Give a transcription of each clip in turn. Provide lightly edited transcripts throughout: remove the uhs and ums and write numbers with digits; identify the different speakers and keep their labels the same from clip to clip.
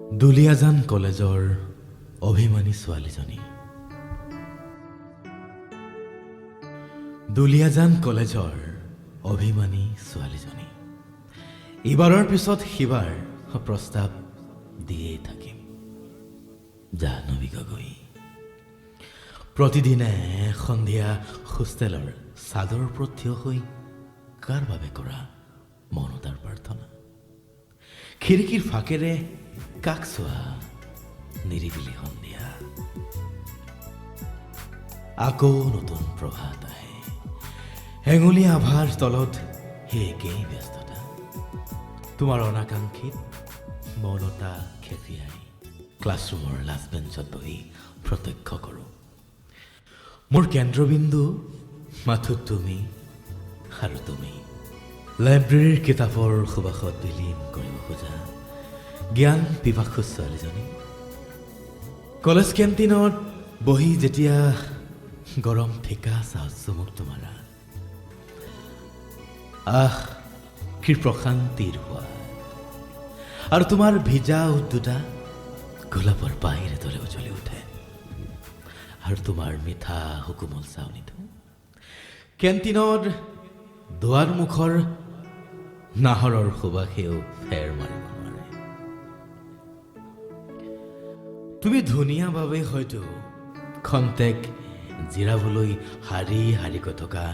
Speaker 1: দুলীয়াজান কলেজৰ অভিমানী ছোৱালীজনী। দুলীয়াজান কলেজৰ অভিমানী ছোৱালীজনী, ইবাৰৰ পিছত সিবাৰ প্ৰস্তাৱ দিয়েই থাকিম। জাহ্নৱী গগৈ। প্ৰতিদিনে সন্ধিয়া হোষ্টেলৰ চাদৰ ওপৰত থিয় হৈ কাৰ বাবে কৰা মৌনতাৰ প্ৰাৰ্থনা? খিৰিকীৰ ফাঁকেৰে কাক চোৱা নিৰিবিলি সন্ধিয়া? আকৌ নতুন প্ৰভাত আহে, হেঙুলীয়া আভাৰ তলত সেই একেই ব্যস্ততা। তোমাৰ অনাকাংক্ষিত মৌনতা খেপিয়াই ক্লাছৰুমৰ লাষ্ট বেঞ্চত বহি প্ৰত্যক্ষ কৰোঁ। মোৰ কেন্দ্ৰবিন্দু মাথো তুমি আৰু তুমি। লাইব্ৰেৰীৰ কিতাপৰ সুবাসত বিলীন কৰিব খোজা জ্ঞান পিপাসু ছোৱালীজনী। কলেজ কেণ্টিনত বহি যেতিয়া গৰম ফিকা চাহ চুমুক তোমাৰা, আহ, কি প্ৰশান্তিৰ হোৱা! আৰু তোমাৰ ভিজা ওঁঠ দুটা গোলাপৰ পাহিৰ দৰে উজ্বলি উঠে, আৰু তোমাৰ মিঠা সুকোমল চাৱনিটো কেণ্টিনৰ দুৱাৰ মুখৰ নাহৰৰ সুবাসেও ফেৰ মাৰিব নোৱাৰে। তুমি ধুনীয়া বাবে হয়তো খন্তেক জিৰাবলৈ শাৰী শাৰীকৈ থকা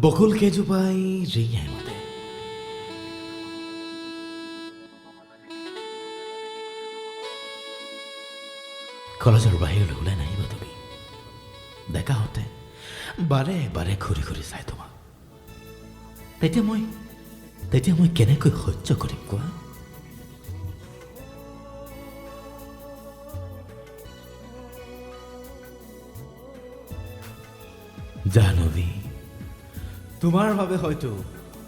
Speaker 1: বকুল কেইজোপাই ৰিঙিয়াই মাতে। কলেজৰ বাহিৰলৈ ওলাই নাহিবা তুমি। ডেকাহঁতে বাৰে বাৰে ঘূৰি ঘূৰি চাই তোমাক। তেতিয়া মই কেনেকৈ সহ্য কৰিম কোৱা? জাহ্নৱী, তোমাৰ বাবে হয়তো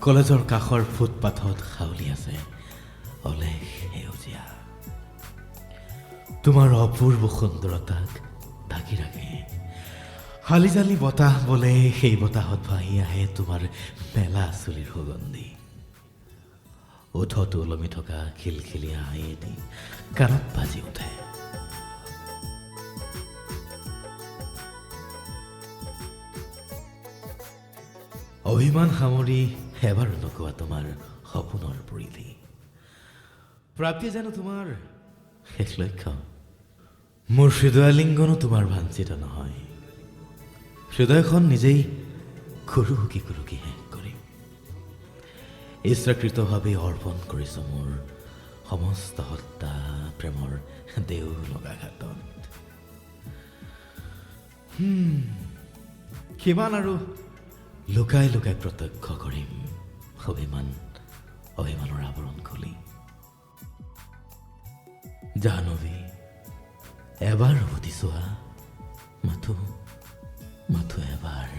Speaker 1: কলেজৰ কাষৰ ফুটপাথত হাউলি আছে অলেখ সেউজীয়া। তোমাৰ অপূৰ্ব সুন্দৰতাক ঢাকি ৰাখে হালি জালি বতাহ বলে, সেই বতাহত ভাহি আহে তোমাৰ মেলা চুলিৰ সুগন্ধি। ওঠত ওলমি থকা খিলখিলীয়া হাঁহি এটি কাণত বাজি উঠে। অভিমান সামৰি এবাৰ নোকোৱা তোমাৰ সপোনৰ পৰিধি প্ৰাপ্তি জানো তোমাৰ শেষ লক্ষ্য? মোৰ হৃদয়ালিংগনো তোমাৰ বাঞ্ছিত নহয়। হৃদয়খন নিজেই কুৰুকি কুৰুকি শেষ কৰিম। ইচ্ছাকৃতভাৱে অৰ্পণ কৰিছোঁ মোৰ সমস্ত সত্তা প্ৰেমৰ দেও লগা ঘাটত। কিমান আৰু লুকাই লুকাই প্ৰত্যক্ষ কৰিম অভিমানৰ আৱৰণ খুলি? জাহ্নৱী, এবাৰ উভতি চোৱা, মাথো মাথো এবাৰ।